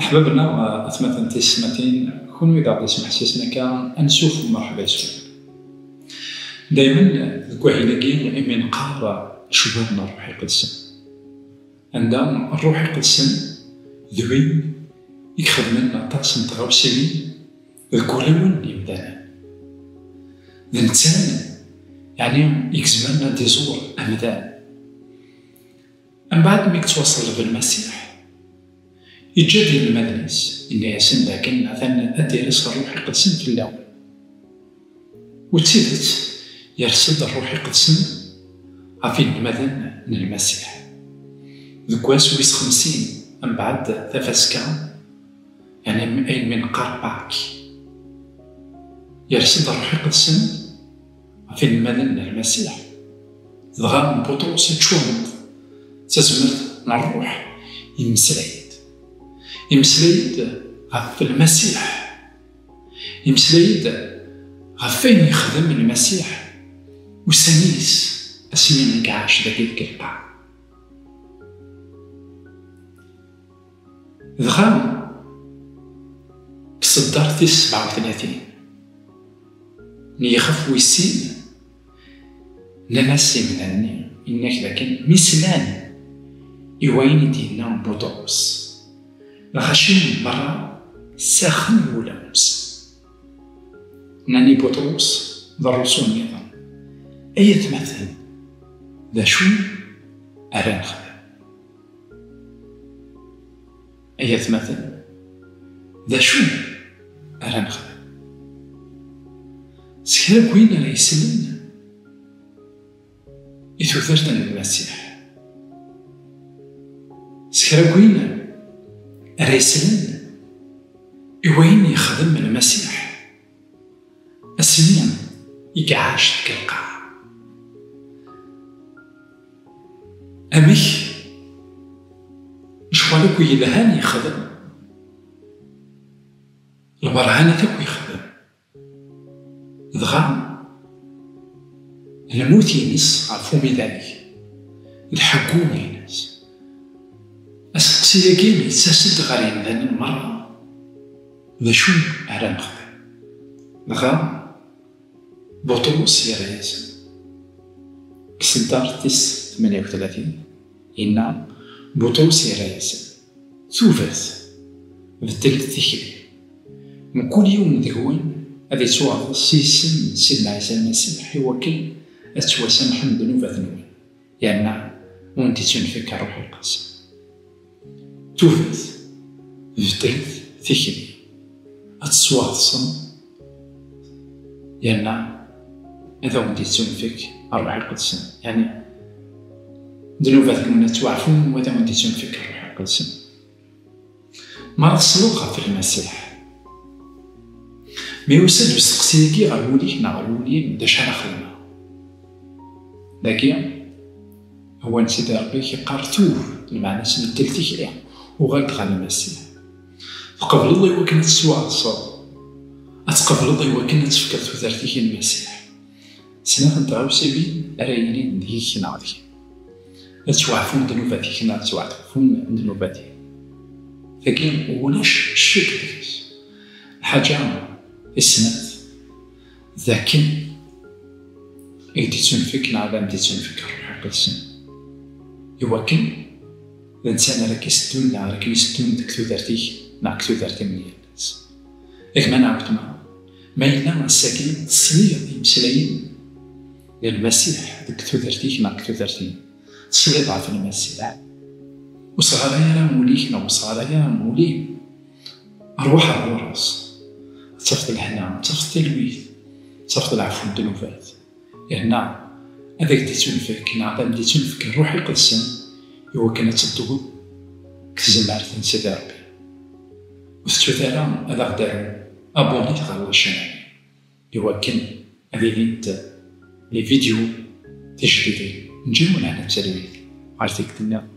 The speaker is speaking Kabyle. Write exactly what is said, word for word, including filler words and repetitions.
Ḥbabna, atmaten tisetmatin, kunwi d aɣ-d-ismeḥsisen akka, ansuf u merḥba yes-wen. Daymen deg wahil-agi imi neqqar cbab n Ṛṛuḥ Iqedsen, anda Ṛṛuḥ Iqedsen d win i ixedmen aṭas n tɣawsiwin deg wulawen n yimdanen. D netta, yeɛni, i izemren ad d-iẓur amdan. Mbeɛd mi yettwaṣelleb Lmasiḥ, yeǧǧa-d inelmaden-is, yenna-yasen dakken atan ad d-ires Ṛṛuḥ Iqedsen fell-awen. U d tidet, yers-d Ṛṛuḥ Iqedsen ɣef inelmaden n Lmasiḥ. Deg wass wis xemsin mbeɛd tafaska, yeɛni ayen mi neqqar Pâques, yers-d Ṛṛuḥ Iqedsen ɣef inelmaden n Lmasiḥ. Dɣa Buṭrus ččuren-t d tazmert n Ṛṛuḥ, yemmeslay-d. Yemmeslay-d ɣef Lmasiḥ. Yemmeslay-d ɣef wayen yexdem Lmasiḥ ussan-is, asmi i iɛac dagi deg lqaɛa. Dɣa, deg tseddart tis sebɛa u tlatin, n yixef wis sin, nnan-as imdanen-nni, inna-k dakken mi slan i wayen i d-yenna Buṭrus, lɣaci merra saxen wulawen-nsen. Nnan i Buṭrus d ṛṛusu nniḍen: "Ay atmaten, d acu ara nexdem?" Ay atmaten, d acu ara nexdem? S kra n win ara yeslen i tudert n Lmasiḥ, s kra n win ara yeslen i wayen yexdem Lmasiḥ asmi i iɛac deg lqaɛa. Amek? Lecɣal akk yelhan yexdem, lberhanat akk yexdem, dɣa lmut-ines ɣef umidag d ḥeggu-ines. Aseqsi-agi yettas-d ɣer yemdanen merra: d acu ara nexdem? Dɣa Buṭrus yerra-yasen. Deg tseddart tis tmenya u tlatin, yenna Buṭrus yerra-yasen: "Tubat, beddlet tikli. Mkul yiwen deg-wen ad yettwaɣḍes s yisem n Sidna Ɛisa Lmasiḥ, i wakken ad ttwasamḥen ddnubat-nwen, yerna ad wen-d-ittunefk Ṛṛuḥ Iqedsen." Tubat, beddlet tikli, ad tettwaɣeḍsem, yerna ad awen-d-ittunefk Ṛṛuḥ Iqedsen. Yeɛni, ddnubat-nwen ad ttwaɛfun, u ad awen-d-ittunefk Ṛṛuḥ Iqedsen. Ma ara tesleḍ ɣef Lmasiḥ, mi yusa-d usteqsi-agi ɣer wul-ik neɣ ɣer wul-im, d acu ara xedmeɣ? Dagi, awal n Sidi Ṛebbi yeqqar: "Tub", lmeɛna-s beddel tikli, uɣal-d ɣer Lmasiḥ. Tqebleḍ i wakken ad tettwaɛeṣṣeḍ, ad tqebleḍ i wakken ad tefkeḍ tudert-ik i Lmasiḥ. Snat n tɣawsiwin ara yilin deg-k neɣ deg-i. Ad ttwaɛfun ddnubat-ik neɣ ad ttwaɛfun ddnubat-iw. Tagi ulac ccek deg-s. Lḥaǧa i snat, d akken i k-d-ittunefk neɣ ad am-d-ittunefk Ṛṛuḥ Iqedsen, i wakken d netta ara k-iseddun neɣ ara kem-iseddun deg tudert-ik neɣ deg tudert-im n yal ass. A gma neɣ a weltma, ma yella ass-agi tesliḍ i imeslayen n Lmasiḥ deg tudert-ik neɣ deg tudert-im, tesliḍ ɣef Lmasiḥ, ur sɣaray ara ul-ik neɣ ur sɣaray ara ul-im, rwaḥ ar ɣur-s, ad tafeḍ lehna, ad tafeḍ talwit, ad tafeḍ leɛfu n ddnubat. Yerna ad ak-d-ittunefk neɣ ad am-d-ittunefk Ṛṛuḥ Iqedsen i wakken ad tedduḍ deg tzemmar n Sidi Ṛebbi. Ur tettut ara ad aɣ-d-arum abonné ɣer la chaîne i wakken ad ilint les vidéos tijdidin. Nǧiw lehna d talwit ɣer tikkelt-nniḍen.